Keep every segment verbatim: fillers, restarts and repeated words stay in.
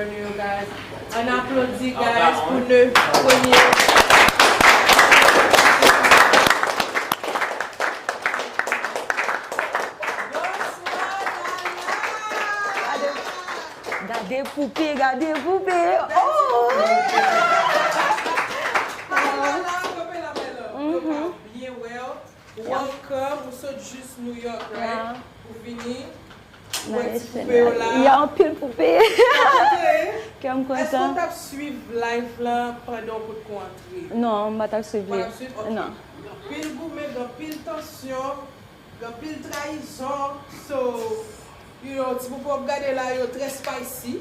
New York, guys. Ann aplodi, guys, pou nèf premye. Gade poupe, gade poupe. Oh! Lala, kanpe la, bèl. Yo pa byen wè w. Welcome, ou sot jis New York, right? Ou vini. Ou wè ti poupe yo la. Y a anpil poupe. Kè m kontan. Èske w t ap swiv live la pandan w potko antre? Non, m pa t ap swiv li. Ou pa t ap swiv? Ok. Non. Gen anpil goumen, gen anpil tansyon, gen anpil trayizon. So, you know, ti poupe w ap gade la, yo trè spicy.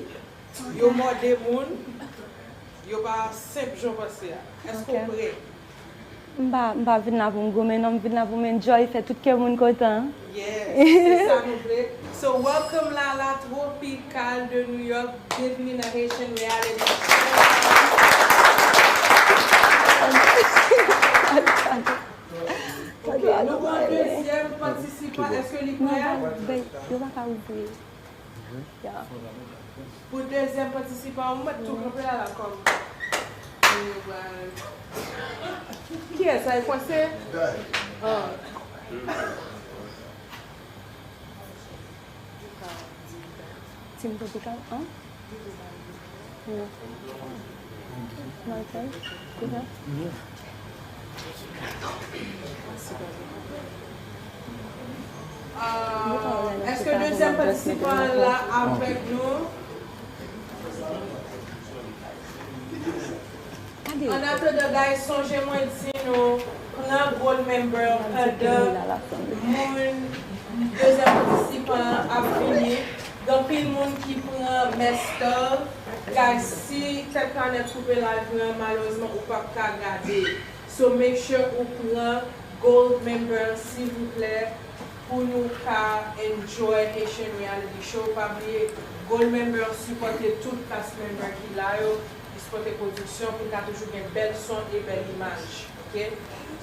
Yo mòde moun. Yo pa senp jan w panse a. Èske w prè? M pa, m pa vin la pou m goumen, non, m vin la pou m enjoy, fè tout kè moun kontan. Yes, se sa nou vle. So, welcome Lala Tropical de New York. Byenvini nan Haitian Reality Show. Ok, nou gen yon dezyèm patisipan. Èske li prè? Yo pa ka ouvri. Ya. Pou dezyèm patisipan, ou mèt tou kanpe la, la, kòm. Kiyès sa, e Franse? Ah. Team Tropical, an? Non. Michael, kisa? Ah, èske dezyèm patisipan an la avèk nou? Annatandan, guys, sonje mwen di nou, pran gold member pandan moun, dezyèm patisipan an ap vini. Gen anpil moun ki pran master. Guys, si tèt kanèt koupe live lan, malerezman, ou p ap ka gade. So, make sure ou pran gold member, silvouplè, pou nou ka enjoy Haitian Reality Show. Pa bliye, gold member sipòte tout cast member ki la yo, li sipòte pwodiksyon pou n ka toujou gen bèl son e bèl imaj, ok?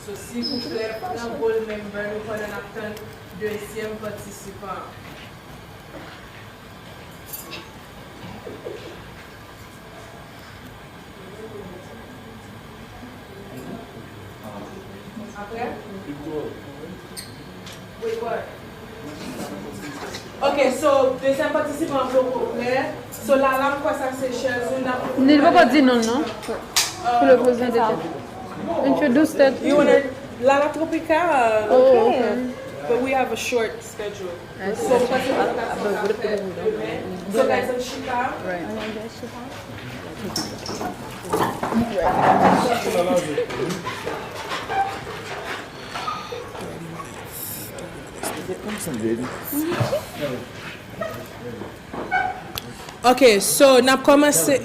So, silvouplè, pran gold member nou pandan n ap tann dezyèm patisipan an. Apre? Wait, what? Ok, so, dezyèm patisipan an poko prè. So, la, la, m kwè sa se Sherline, n ap... Li poko di non l, non. Pou le prezante. Introduce that. You wanna, Lala Tropical. Oh, ok. But we have a short schedule. So, m panse nou ta fè sa fè demen. So, guys, ann chita. Right. Ok, so, n ap kòmanse.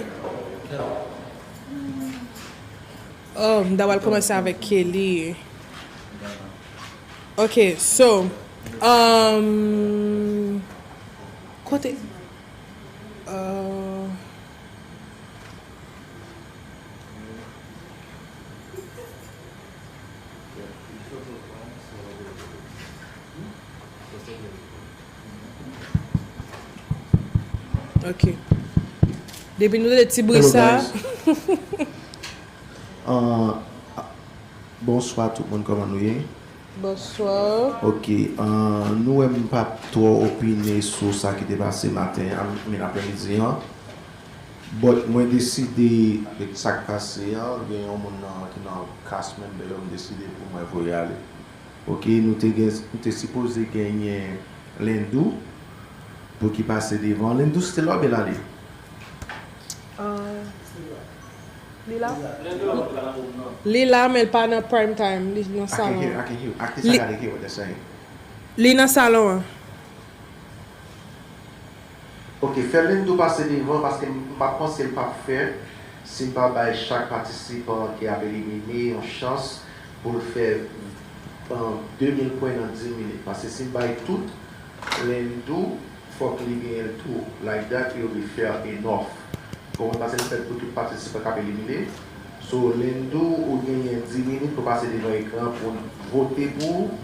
Oh, m ta pral kòmanse avèk Kelly. Ok, so, um, kote, uh, Ok. Depi nou tande ti bri sa. Hello, guys. Uh, bonswa tout moun, kòman nou ye? Bonswa. Ok, uh, nou wè m p ap twò opine sou sa ki te pase maten an, men aprèmidi an. But mwen deside, avèk sa k pase an, gen yon moun nan, ki nan cast member yo, m deside pou mwen voye ale. Ok, nou te gen, nou te sipoze genyen Lendou pou ki pase devan. Lendou still la oubyen l ale? Ah, li la? Li la, men l pa nan prime time. Li nan salon an. I can hear, I can hear. Actrice, I gotta hear what they're saying. Li nan salon an. Ok, fè Lendou pase devan, paske m pa panse l p ap fè si m pa bay chak patisipan ki ap elimine yon chans pou l fè, um, de mil pwen nan dis minit. Paske si m bay tout Lendou, fòk li genyen l tou. Like that, it will be fair enough. Ou konprann? Paske l fèt pou tout patisipan k ap elimine. So, Lendou, ou genyen dis minit pou pase devan ekran pou n vote pou ou,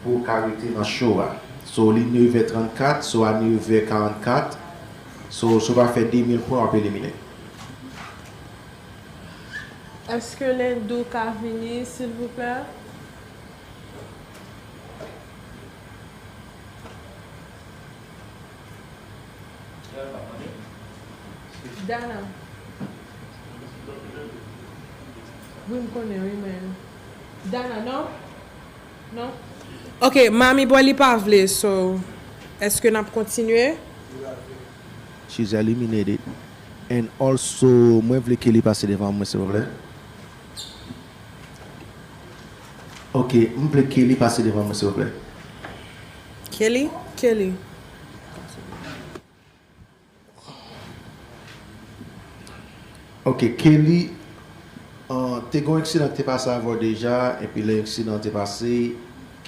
pou w ka rete nan show a. So, li nevè trannkat, so a nevè karannkat, So, si w pa fè de mil pwen, w ap elimine. Èske Lendou ka vini, silvouplè? Dana. Wi, m konnen, wi, men. Dana, non? Non? Ok, Mami Boy li pa vle, so, èske n ap kontinye? She's eliminated. And also, mwen vle Kelly pase devan mwen, silvouplè. Ok, m vle Kelly pase devan mwen, silvouplè. Kelly? Kelly. Ok, Kelly, uh, te gen yon eksidan ki te pase avè w deja, epi lè eksidan te pase,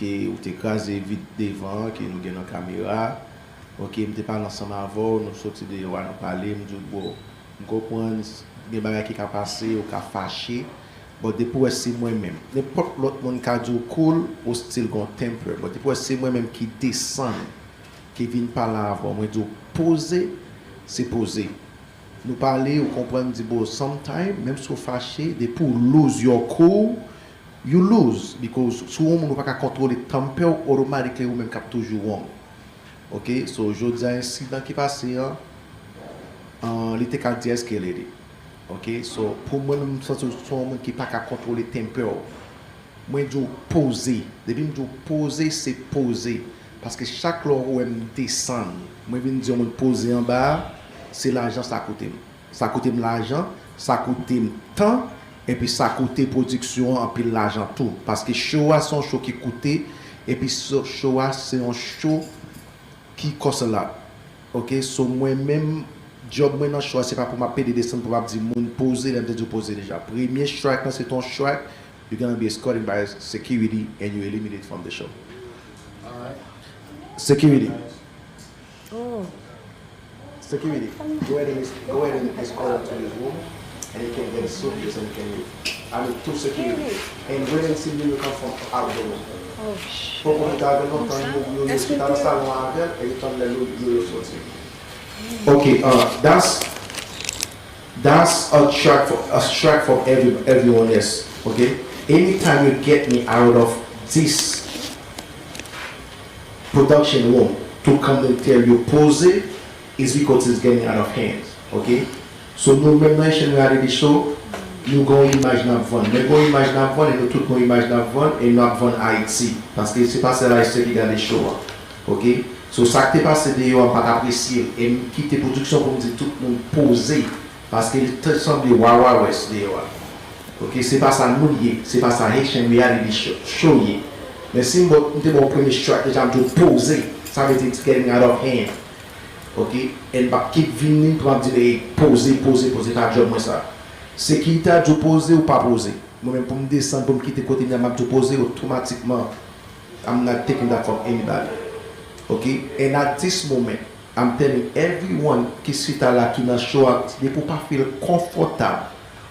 ke ou te kraze vit devan, ke nou gen nan kamera. Ok, m te pale ansanm avè w, nou soti deyò a, nou pale, m di w, bro, m konprann, gen bagay ki ka pase, ou ka fache, but depi w wè se mwen menm, nenpòt lòt moun ka di w cool, ou still gon temper, but depi w wè se mwen menm ki desann, ki vin pale avè w, mwen di w poze, se poze. Nou pale, ou konprann, m di, bro, sometime, menm si w fache, depi w lose your cool, you lose, because si w yon moun ou pa ka kontwole temper w, automatically ou menm k ap toujou wrong. Ok, so jodi a ensidan ki pase an, an, li te ka di èske li li. Ok, so pou mwen menm m santi w se yon moun ki pa ka kontwole temper w. Mwen di w poze. Depi m di w poze, se poze. Paske chak lè w wè m desann, mwen vin di yon moun poze anba a, se lajan sa koute m. Sa koute m lajan, sa koute m tan, epi sa koute pwodiksyon an anpil lajan tou. Paske show a se yon show ki koute, epi show a se yon show ki cost a lot. Ok, so mwen menm, job mwen nan show a, se pa pou m ap pede desann, pou m ap di moun poze, lè m te di w poze deja. Premye strike lan, se te yon strike, you're gonna be escorted by security and you eliminated from the show. Security. Oh. Security, go ahead and es- go ahead and escort him to his room, and he can get his suitcase and he can leave. I mean, to security. And wait and see Yoyo come from out the room. Oh, shit. Poko li ta gen lontan yo yo yo chita nan salon avè l, e li tann lè yo yo yo soti. Okay, uh, that's that's a track for a track for every everyone else. Okay, anytime you get me out of this production room to come and tell you poze is because it's getting out of hands. Okay, so nou menm nan Haitian Reality Show, nou gen yon imaj n ap vann. Mwen gen yon imaj n ap vann, e nou tout gen yon imaj n ap vann, e n ap vann Ayiti. Paske se pa sèl Ayisyen ki gade show a. Ok? So, sa k te pase deyò a, m pa t apresye l. E m kite pwodiksyon pou m di tout moun poze. Paske li te sanble Wawa West deyò a. Ok? Se pa sa nou ye. Se pa sa Haitian Reality Show, show ye. Men si m, m te ba w premye strike deja, m di w poze. Sa vle di it's getting out of hand. Ok? E m p ap keep vini pou m ap di, "Ey, poze, poze, poze." Pa djòb mwen sa. Sekirite a di w poze, ou pa poze. Mwen menm pou m desann, pou m kite kote m ye a, m ap di w poze, otomatikman, I'm not taking that from anybody. Ok? And at this moment, I'm telling everyone ki chita la, ki nan show a, depi w pa feel konfòtab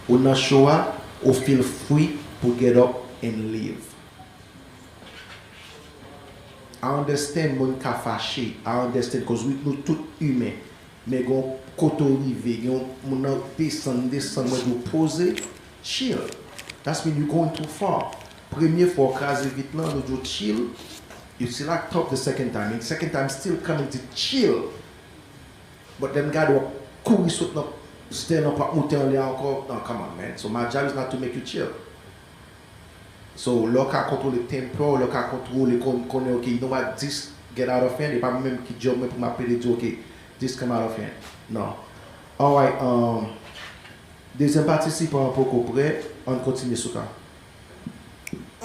ou nan show a, ou feel free pou get up and leave. I understand moun ka fache, I understand, 'cause we, nou tout imen. Men gen yon kote w rive, gen yon moun nan desann, desann, mwen di w poze, chill. That's mean you going too far. Premye fwa w kraze vit lan, nou di w chill, you still act up the second time, and second time still coming to chill. But lè m gade w ap kouri sot nan stè lan, p ap moute anlè ankò. No, come on, man. So my job is not to make you chill. So, lè w ka kontwole temper w, lè w ka kontwole kon, konnen, ok, you know what, this get out of hand, e pa mwen menm ki djòb mwen pou m ap pede di, ok, this come out of hand. Non. Alright, um, dezyèm patisipan an poko prè, ann kontinye sou ka.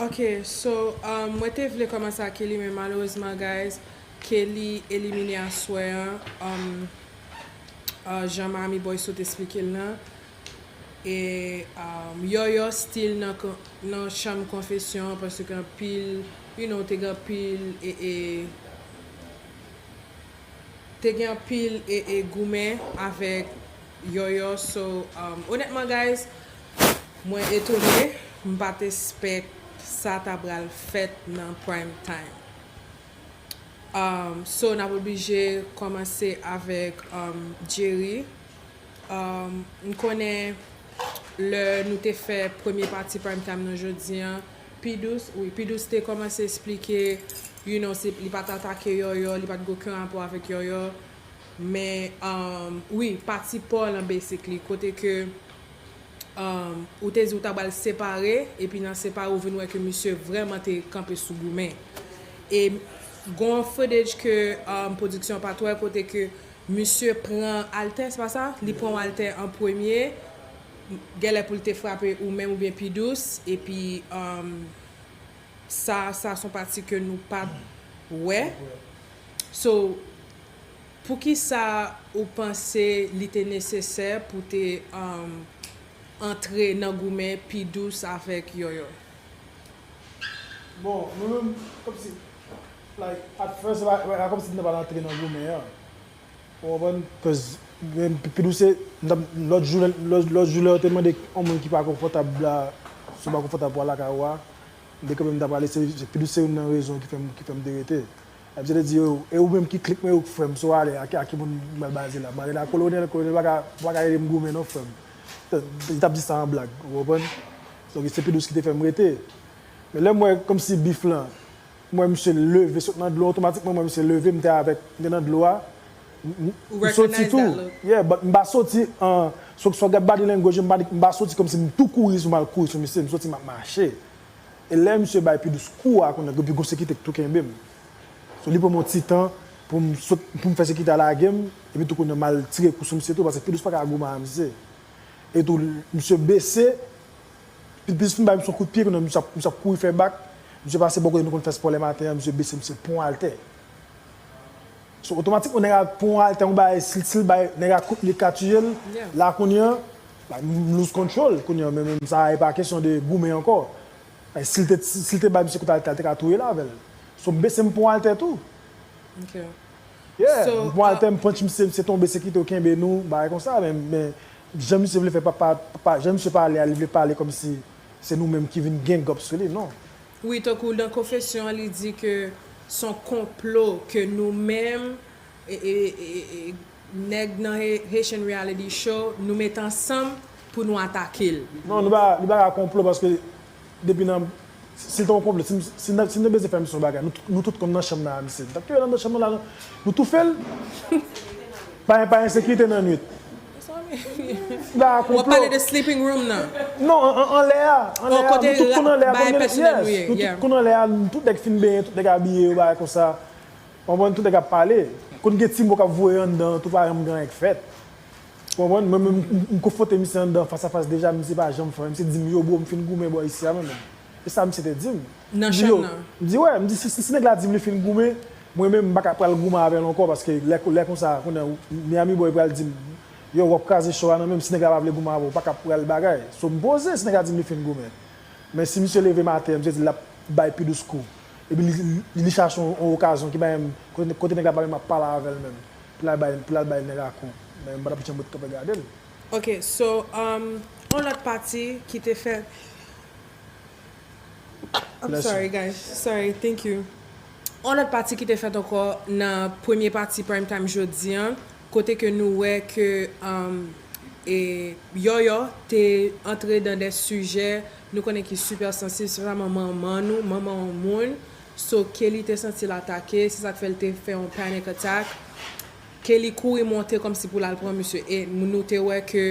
Ok, so, um, mwen te vle kòmanse ak Kelly, men malerezman, guys, Kelly elimine aswè an. Um, uh, jan Mami Boy sot esplike l lan. E, um, Yòyò still nan, nan chanm konfesyon an, paske anpil, you know, te gen anpil e, e, te gen anpil e, e goumen avèk Yòyò. So, um, onètman, guys, mwen etone, m pa t espèk sa ta pral fèt nan prime time. Um, so, n ap oblije kòmanse avèk um, Jerry. Um, m konnen lè nou te fè premye pati prime time nan jodi an, Pidous, wi, Pidous te kòmanse esplike, you know, se, li pa t atake Yòyò, li pa t gen okenn rapò avèk Yòyò. Men, um, wi, pati pa w lan, basically, kote ke um, ou te di ou ta pral separe, epi nan separe ou vin wè ke misye vrèman te kanpe sou goumen. E gon footage ke um, pwodiksyon pa t wè kote ke misye pran altè, se pa sa? Li pran altè an premye, genlè pou l te frape ou menm oubyen Pidous, epi um, sa, sa se yon pati ke nou pa t wè. So, poukisa ou panse li te nesesè pou te um, antre nan goumen Pidous avèk Yòyò? Bon, nou menm, kòmsi, like, at first, se pa, pa kòmsi nou pa antre nan goumen an. Ou konprann? Cause, men, Pidous se, lòt jou, lòt jou lè yo te mande yon moun ki pa konfòtab la, si w pa konfòtab pou al lakay ou a, m te kanpe m ta prale, se, se Pidous se youn nan rezon ki fè m, ki fè m te rete. Misye te di yo, e ou menm ki klik mwen, ou k frè m, so ale, a ki, a ki moun m al baze la? M ale la kolonèl, kolonèl pa ka, pa ka ede m goumen non frè m. Li t ap di sa an blag, ou konprann? Donk se Pidous ki te fè m rete. Men lè m wè kòmsi bif lan, m wè misye leve sot nan dlo, otomatikman m wè misye leve, m te avèk, m te nan dlo a. M soti tou. Yeah, but m pa soti an, so, so gad body language, m pa, m pa soti kòmsi m tou kouri sou m al kouri sou misye, m soti m ap mache. E lè misye bay Pidous kou a, kounye a, epi gon sekirite k tou kenbe m. So, li pran m yon ti tan pou m sot, pou m fè sekirite a lage m, epi tou kounye a m al tire kou sou misye tou, paske Pidous pa ka goumen a misye. E tou, misye bese, Pidous fin bay misye yon kout pye, kounye a misye ap, misye ap kouri fè bak, misye pase bò kote nou konn fè spò lè maten an, misye bese, misye pran altè. So, otomatikman, nèg la pran altè yon bagay, si, si l bay, nèg la kout li ka tiye l, la kounye a, like, m lose control, kounye a, men, men sa e pa kesyon de goumen ankò. Like, si l te, si l te bay misye kout altè, l te ka touye l avè l. So, m bese m pran altè tou. Ok. Yeah, m pran altè, m punch misye, misye tonbe, sekirite yo kenbe nou, bagay konsa, men, men jan misye vle fè pa, pa, pa, jan misye pale a, li vle pale kòmsi se nou menm ki vin gang up sou li, non. Wi, tankou nan konfesyon an, li di ke se yon konplo ke nou menm, e, e, e, e, nèg nan He- Haitian Reality Show, nou met ansanm pou nou atake l. Non, nou pa, li pa ka konplo paske depi nan, si l te yon konplo, si, si, si nou bezwen fè misye yon bagay, nou, nou tout konn nan chanm nan a misye. M t ap kite l anndan chanm nan la, nou toufe l. Pa, pa ensekirite nan nwit. Ba W ap konplo. Pale de sleeping room nan. Non, an- an- anlè a. Anlè a, kote nou tout konn anlè a. bay Konbyen- pèsonèl yes, nou ye, nou yeah. Tout konn anlè a, nou tout nèg fin benyen, tout nèg abiye yo, bagay konsa. Konprann, tout nèg ap pale. Konn gen ti mo k ap voye anndan, tout pa janm gen anyen k fèt. Konprann, mwen menm, m- m konfwonte misye anndan fas a fas deja, misye pa janm fè. Misye di m, yo, bro, m fin goumen bò isi a, mwen menm. E sa misye te di m. Nan M di, chanm yo, nan. M di, wè, m di, si, si, si nèg la di m li fin goumen, mwen menm, m pa ka pral goumen avè l ankò, paske lè, lè konsa, kounye a, Miami Boy pral di m, yo, w ap kraze show a nan men m, si nèg la pa vle goumen avè w, w pa ka pral bagay. So, m poze, si nèg la di m li fin goumen. Men si misye leve maten, misye di l ap bay Pidous kou. Epi li, li, li chache yon, yon okazyon ki pa menm, kote, kote nèg la pa menm ap pale avè l menm. Pou l al bay, pou l al bay nèg la kou. Men m pa t ap janm ret kanpe gade l. Ok, so, um, yon lòt pati ki te fèt. I'm Bless sorry, you. Guys. Sorry, thank you. Yon lòt pati ki te fèt ankò nan premye pati prime time jodi an, kote ke nou wè ke um, e, Yòyò te antre dan de sijè nou konnen ki sipè sansib, se sa manman nou, manman yon moun. So, Kelly te santi l atake, se sa k fè l te fè yon panic attack. Kelly kouri monte kòmsi pou l al pran misye. E nou te wè ke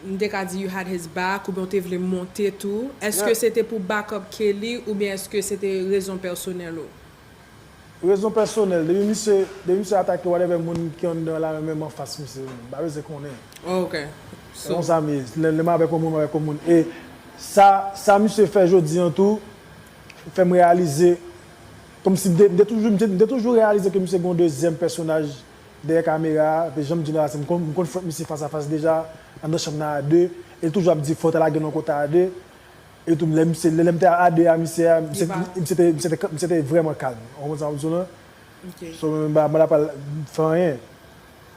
m te ka di you had his back, oubyen w te vle monte tou. Èske Yeah. Se te pou back up Kelly, oubyen èske se te rezon pèsonèl ou? Rezon pèsonèl, depi misye, depi misye atake whatever moun ki anndan la, menm anfas misye, m pa bezwen konnen. Oh, ok. Se konsa m ye. Lè, lè m avèk yon moun, m avèk yon moun. E sa, sa misye fè jodi an tou, fè m reyalize, kòmsi m te, m te toujou, m te, m te toujou reyalize ke misye gen yon dezyèm pèsonaj dèyè kamera a, epi jan m di nou la, se m konn, m konn fwonte misye fas a fas deja, anndan chanm nan a de, e l toujou ap di fò w ta lage l yon kote a de, e tou, lè misye, lè, lè m te a de a misye a, misye, pa- misye te, misye te, misye te vrèman kalm. Ou konprann sa m di w lan? Ok. So, mwen, mwen pa, mwen pa pral fè anyen.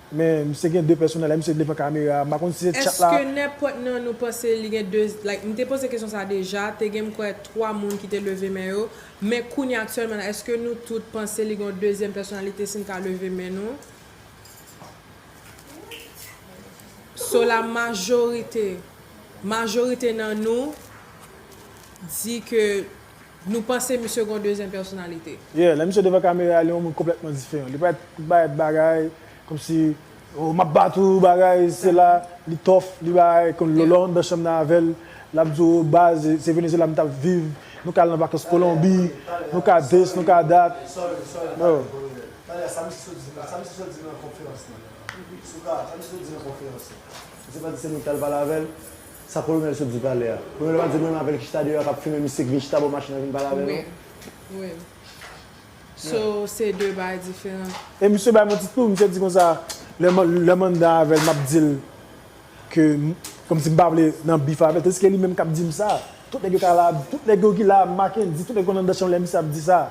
Men misye gen de pèsonalite, misye devan kamera, m pa konn si se chat la. Èske nenpòt nan nou panse li gen de, like, m te poze kesyon sa deja, te gen m kwè twa moun ki te leve men yo, men kounye a aktyèlman la, èske nou tout panse li gen yon dezyèm pèsonalite si n ka leve men nou? So la majorite, majorite nan nou di ke nou panse misye gen yon dezyèm pèsonalite. Yeah, lè misye devan kamera, li yon moun konplètman diferan. Li pa bay bagay kòmsi, oh, m ap bat ou, bagay, sela, li tough, li bay, kon lè w anndan chanm nan avè l, l ap di w, baz, se Venezuela m t ap viv, nou ka al nan vakans Kolonbi, nou ka this, nou ka that. Bro. Talè a, sa misye sot di nan, sa misye sot di nan konferans lan. Souka, sa misye sot di nan konferans lan. Misye pa di se nou ki t al pale avè l. Sa kolonèl sot di talè a. Kolonèl pa di menm avè l ki chita deyò a k ap fimen misye ki vin chita bò machin nan vin pale avè l non. Wi. So, se de bagay diferan. E misye bay manti tou, misye di konsa, lè m, lè m anndan avè l, m ap di l ke m, kòmsi m pa vle nan bif avè l, tandiske li menm k ap di m sa. Tout nèg yo ka la, tout nèg yo ki la, Mackendy, tout nèg yo konn anndan chanm lè misye ap di sa.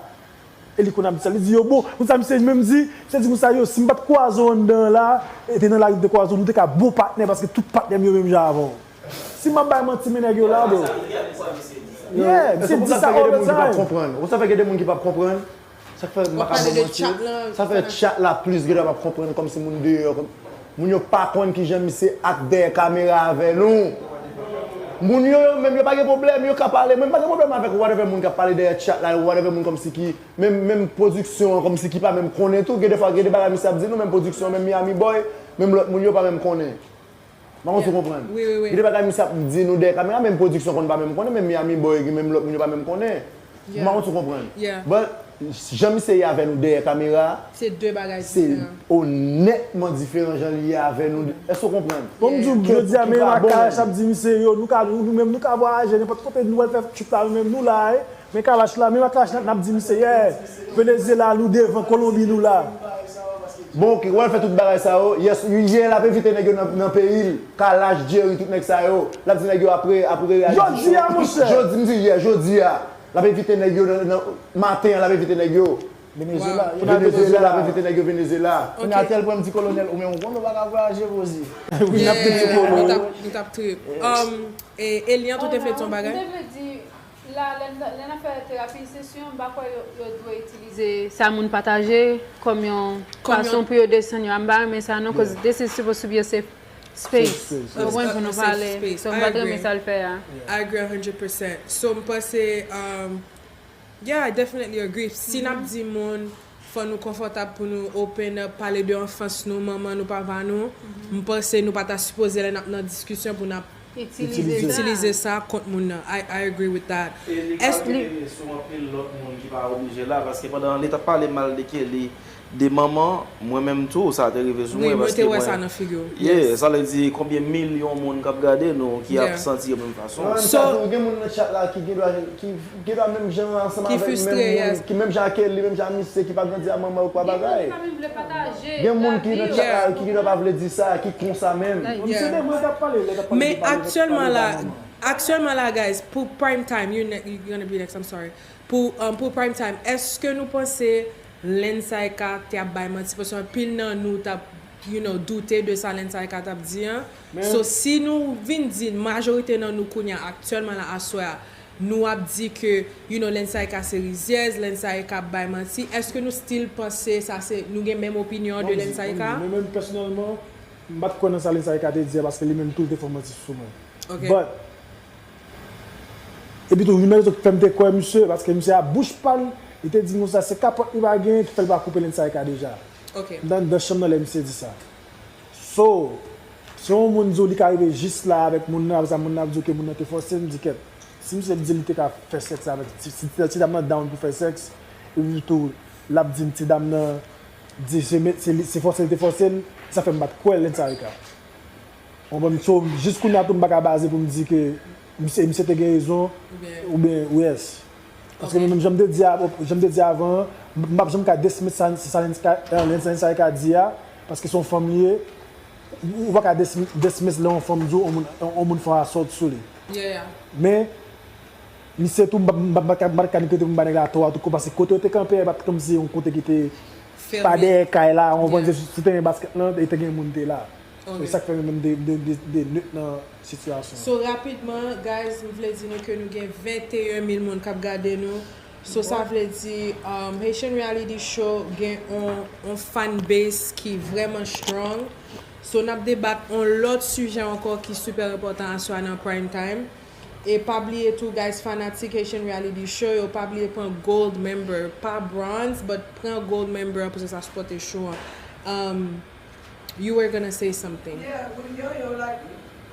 E li konn ap di sa. Li di, yo bon, konn sa misye menm di? Misye di konsa, yo, si m pa t kwaze w anndan an la, e te nan lari m te kwaze w, nou te ka bon patnè paske tout patnè m yo menm jan avè w. Si m ap bay manti, men nèg yo la, bro. Yeah, misye di sa all the time. Ou konn sa fè gen de moun ki p ap konprann? Ou konn sa fè gen de moun ki p ap konprann? Sa k fè m pa ka ban manti, sa fè chat la plis gen dwa p ap konprann kòmsi moun deyò. Moun yo pa konn kijan misye ak dèyè kamera avè nou. Moun yo, yo menm yo pa gen pwoblèm, yo ka pale. Mwen m pa gen pwoblèm avèk whatever moun k ap pale dèyè chat la, whatever moun kòmsi ki, menm, menm pwodiksyon an kòmsi ki pa menm konnen tou. Gen de fwa, gen de bagay misye ap di nou, menm pwodiksyon an, menm Miami Boy, menm lòt moun yo pa menm konnen. M pa konn si w konprann. Gen de bagay misye ap di nou dèyè kamera, menm pwodiksyon konn pa menm konnen, menm Miami Boy, menm lòt moun yo pa menm konnen. M pa konn si w konprann. But, jan misye ye avè nou dèyè kamera, se onètman diferan jan li ye avè nou. Èske w konprann? Bon, m di w, jodi a, men Kalash ap di misye, yo, nou ka, nou menm, nou ka vwayaje nenpòt kote, nou al fè trip la, nou menm, nou la, wi. Men Kalash la, menm ak Kalash la, n ap di misye, yeah, Venezuela, nou devan, Kolonbi, nou la. Bon, ok, w al fè tout bagay sa yo, yè, yè l ap envite nèg yo nan, nan peyi l, Kalash, Jerry, tout nèg sa yo, l ap di nèg yo apre, apre reyalize show. Jodi a, monchè! Jodi, m di yè, jodi a, l ap envite nèg yo nan, nan, maten an, l ap envite nèg yo. Venezuela, Venezuela, l ap envite nèg yo Venezuela. Kounye a, tèl pwen m di kolonèl, ou menm, ou konn ou pa ka vwayaje, Rosie. Wi, n ap di kolonèl. Nou t ap trip. E Eliante, ou te vle di yon bagay? La, lè n, lè n ap fè terapi sesyon, m pa kwè yo, yo dwe itilize sa moun pataje kòm yon fason pou yo desann yo. M pa renmen sa non, cause this is supposed to be a safe space. Ou konprann, pou nou pale. So, m pa t renmen sa l fè a. I agree a hundred percent. So, m panse, um, yeah, I definitely agree. Si n ap di moun, fò nou konfòtab pou nou open up, pale de anfans nou, manman nou, papa nou. M panse nou pa ta sipoze lè n ap nan diskisyon pou n ap itilize sa kont moun nan. I, I agree with that. E li ka rele sou anpil lòt moun ki pa oblije la, paske pandan li t ap pale mal de Kelly, de manman, mwen menm tou, sa te rive sou mwen, paske mwen, yeah, sa vle di konbyen milyon moun k ap gade nou ki ap santi yo menm fason. So, gen moun nan chat la ki gen dwa, ki Gen dwa menm jan ansanm avè m, menm moun ki menm jan ak Kelly, menm jan ak misye ki pa grandi a manman yo kwa bagay. Gen moun ki nan chat la ki gen dwa pa vle di sa, ki konsa menm. Men aktyèlman la, aktyèlman la guys, pou prime time, you're gonna be next, I'm sorry. Pou, um, pou prime time, èske nou panse Lensayka te ap bay manti? Paske anpil nan nou t ap you know, doute de sa Lensayka t ap di an. So, si nou vin di majorite nan nou kounye a, aktyèlman la, aswè a, nou ap di ke, you know, Lensayka se rizyèz, Lensayka ap bay manti, èske nou still panse sa se, nou gen menm opinyon de Lensayka? Mwen menm, pèsonèlman, m pa t kwè nan sa Lensayka te di a, paske li menm tou, li te fè manti sou mwen. But, epi tou, youn nan rezon ki fè m te kwè misye, paske misye a bouch pa l, li te di m konsa, se kapòt li pa genyen ki fè l pa koupe Lensayka deja. M t anndan chanm nan lè misye di sa. So, si yon moun di w li ka rive jis la avèk moun nan, apre sa moun nan ap di w ke moun nan te fòse l, m di kèt. Si misye di l li te ka fè sèks avèk ti, ti, ti dam nan down pou fè sèks, epi tou l ap di m ti dam nan di se, se, se fòse l te fòse l, sa fè m pa t kwè Lensayka. Ou konprann? So, jis kounye a tou m pa ka baze pou m di ke misye, misye te gen rezon oubyen, oubyen, yes. Paske mwen menm, jan m te di a, jan m te di avan an, m p ap janm ka dismiss sa, sa Lensayka di a, paske se yon fanm li ye. Ou pa ka dismiss lè yon fanm di w, yon moun, yon moun fè yon assault sou li. Men, misye tou, m p ap, m p ap, m p ap ka, m p ap ka ni kote pou m ba nèg la tò a tou, paske kote yo te kanpe a, e pa t kòmsi se yon kote ki te Pa dèyè kay la, ou konprann, se sou teren baskèt lan, e te gen moun te la. So, e sa k fè nou menm de, de, de, de net nan sitiyasyon an. So, rapidman, guys, m vle di nou ke nou gen venteyen mil moun k ap gade nou. So, sa vle di, um, Haitian Reality Show gen on, on fan base ki vrèman strong. So, n ap debat on lòt sijè ankò ki sipè enpòtan aswè a nan prime time. E pa bliye tou, guys, fanatik Haitian Reality Show yo, pa bliye pran gold member, pa bronze, but pran gold member an, paske sa sipòte show an. Um, you were gonna say something.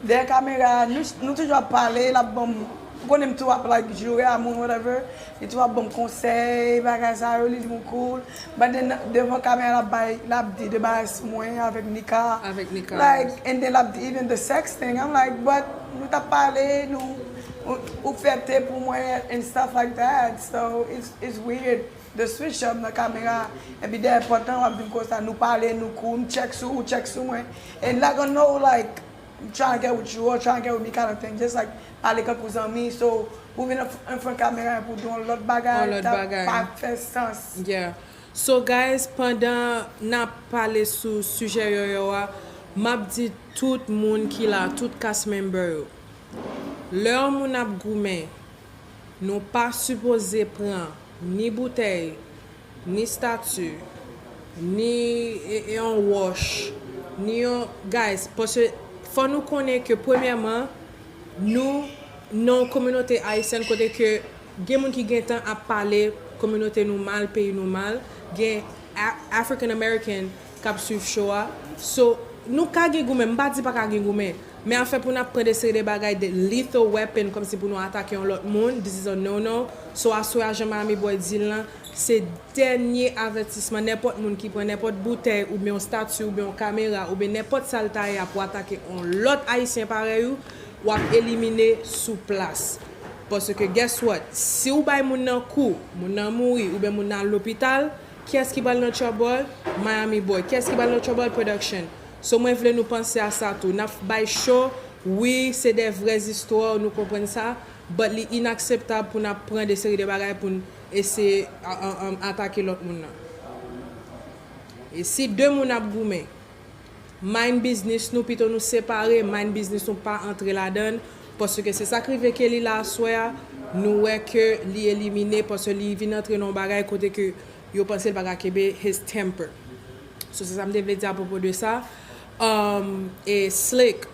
Dèyè kamera, nou, nou toujou ap pale, l ap ban m, ou konnen m tou ap like joure a moun, whatever. Li tou ap ban m konsèy, bagay sa yo, li di m ou cool. But then, devan kamera, l ap bay, l ap di de bagay sou mwen avèk Nika. Avèk Nika. Like, and then l ap di even the sex thing. I'm like, but nou t ap pale, nou, ou, ou fè te pou mwen and stuff like that. So, it's, it's weird. The switch up nan kamera, epi dèyè pòt lan, w ap di m konsa, nou pale, nou cool, m check sou ou, ou check sou mwen. And like, I don't know, like, trying to get with you or trying to get with me kind of thing. Just like, pale kankou zanmi. So, pou vin an, an front kamera pou di yon lòt bagay, ta pa fè sans. Yeah. So, guys, pandan n ap pale sou sijè Yoyo a, m ap di tout moun ki la, tout cast member yo, lè yon moun ap goumen, nou pa sipoze pran ni boutèy, ni stati, ni e, e yon wòch, ni yon, guys, paske fò nou konnen ke premyèman, nou nan yon kominote ayisyèn kote ke gen moun ki gentan ap pale kominote nou mal, peyi nou mal, gen A-, African American k ap swiv show a. So, nou ka gen goumen, m pa di pa ka gen goumen. Men afè pou n ap pran de seri de bagay, de lethal weapon, kòmsi pou nou atake yon lòt moun, this is a no-no. So, aswè a, jan Miami Boy di l lan, se dènye avètisman, nenpòt moun ki pran nenpòt boutèy, oubyen yon stati, oubyen yon kamera, oubyen nenpòt sa l ta ye a pou atake yon lòt Ayisyen parèy ou, w ap elimine sou plas. Paske, guess what? Si w bay moun nan kou, moun nan mouri, oubyen moun nan al lopital, kiyès ki pral nan trouble? Miami Boy. Kiyès ki pral nan trouble? Production. So, mwen vle nou panse a sa tou. N ap bay show, wi, se de vrè zistwa, nou konprann sa, but li inakseptab pou n ap pran de seri de bagay pou n eseye a, a, a, atake lòt moun nan. E si de moun ap goumen, mind business nou, pito nou separe, mind business nou, pa antre ladan l, paske se sa k rive Kelly la aswè a, nou wè ke li elimine, paske li vin antre nan yon bagay kote ke yo panse l pa ka kenbe his temper. So, se sa m te vle di apwopo de sa. Um, e Slick,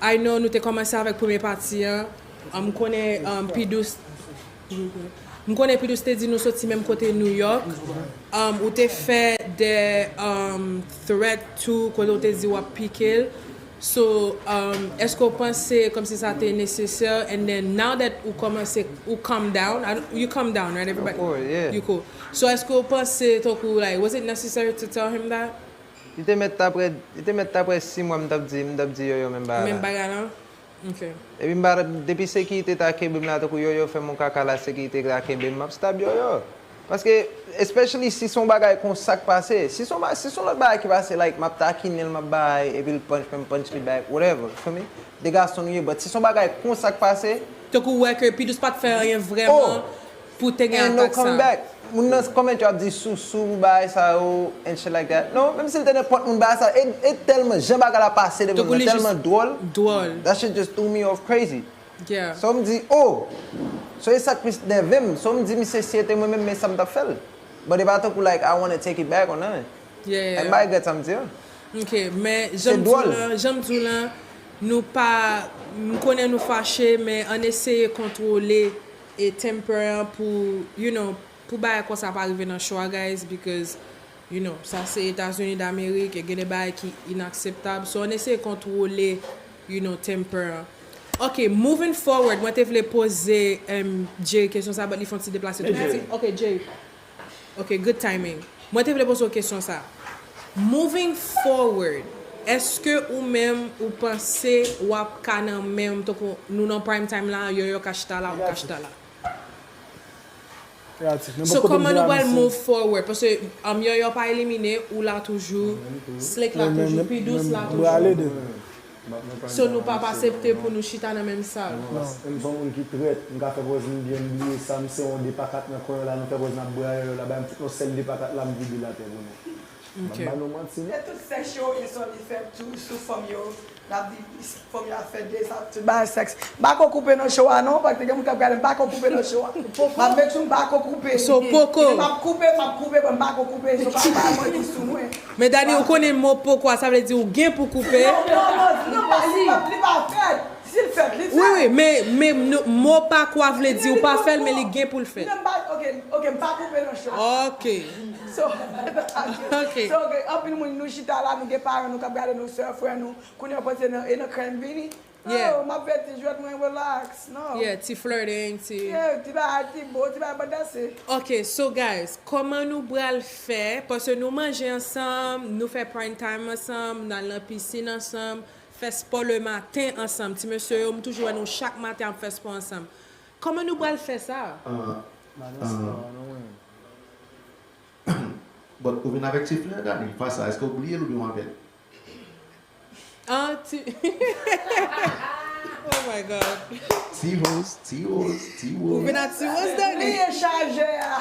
I know nou te kòmanse avèk premye pati an. Um, m konnen, um, P Dous, m konnen P Dous te di nou soti menm kote New York. Um, ou te fè de, um, threat tou, kote ou te di w ap pike l. So, um, èske w panse kòmsi sa te nesesè? And then, now that ou kòmanse, ou calm down, I don't, you calm down, right, everybody? Oh, yeah. You cool. So, èske w panse, tankou, like, was it necessary to tell him that? Li te mèt ta prè, li te mèt ta prè sis mwa m t ap di, m t ap di Yoyo menm bagay la. Menm bagay la? Ok. Epi m pa, depi sekirite ta kenbe m la, tankou Yoyo fè m yon kaka la, sekirite ta kenbe m, m ap stab Yoyo. Paske, especially si se yon bagay konsa k pase. Si se yon ba-, si se yon lòt bagay ki pase, like, m ap takinen l, m ap bay, epi l punch mwen, m punch li back, whatever, you feel me? De gason nou ye, but si se yon bagay konsa k pase. Tankou w wè ke P Dous pa t fè anyen vrèman pou te gen atak sa. And no coming back. Moun nan comment yo ap di sousou pou bagay sa yo and shit like that. Non, menm si l te nenpòt moun bagay sa, e, e tèlman jan bagay la pase devan m nan tèlman dwòl. Dwòl. That shit just threw me off crazy. Yeah. So m di, oh! So e sa k plis nève m. So m di misye si e te mwen menm, men sa m t ap fè l. But e pa tankou like I wanna take it back or nothing. Yeah, yeah. Everybody get sa m di an. Ok, men jan m di w lan, jan m di w lan, nou pa, m konnen nou fache, men ann eseye kontwole e temper an pou, you know, pou bagay konsa pa rive nan show a, guys, because, you know, sa se Etazini Damerik, e gen de bagay ki inakseptab. So, ann eseye kontwole, you know, temper an. Ok, moving forward, mwen te vle poze, em, Jay kesyon sa, but li fè yon ti deplase tou piti. Ok, Jay. Ok, good timing. Mwen te vle poze w kesyon sa. Moving forward, èske ou menm ou panse w ap ka nan menm, tankou nou nan prime time la, Yoyo ka chita la, ou ka chita la? So, kòman nou pral move forward? Paske, um, Yoyo pa elimine, ou la toujou, Slick la toujou, P Dous la toujou. So, nou p ap asepte pou nou chita nan menm sal. Non, paske m se yon moun ki trèt, m ka fè pòz m byen, m bliye sa, m se yon de pa kat nan kwen an la, nou fè pòz n ap bwè Yoyo la, bay m tout yon sèl de pa kat la, m vide l atè pou nou. M ap Ok. ba nou manti, non? Se tout sèks yo, ensomni fè tou sou fanm yo. N ap di fanm yo ap fè de sa, tout bagay sèks. M pa ko koupe nan show a non, paske gen moun k ap gade m pa ko koupe nan show a. M ap make sure m pa ko koupe. So, poko. M ap koupe, m ap koupe, but m pa ko koupe. So, pa pa mwen ki sou mwen. Men Dani, ou konnen mo poko a, sa vle di ou gen pou koupe. Non, non, non, non, pa, li pa, li pa fèt. Si l fèt, li fèt. Wi, wi, men, men nou- mo poko a vle di ou pa fè l, men li gen pou l fèt. Non, m pa, ok, ok, m pa koupe nan show a. Ok. So, Ok. So, ok, anpil moun nou chita la, nou gen paran nou k ap gade nou, sè, frè nou, kounye a panse nan, e nan kè m vini. Yeah. Oh, m ap fè ti jwèt mwen relax, non. Yeah, ti flirting, ti. Yeah, ti bagay, ti bo, ti bagay, but that's it. Ok, so guys, kòman nou pral fè? Paske nou manje ansanm, nou fè prime time ansanm, n al nan pisin ansanm, fè spò le maten ansanm. Ti mesye yo, m toujou wè nou chak maten ap fè spò ansanm. Kòman nou pral fè sa? But ou vin avèk ti flè Dani, fwa sa, èske ou bliye l oubyen w avè l? Ah, ti. Oh my God. Ti woz, ti woz, ti Ou woz. vin ak ti woz, Dani? Bliye chaje a.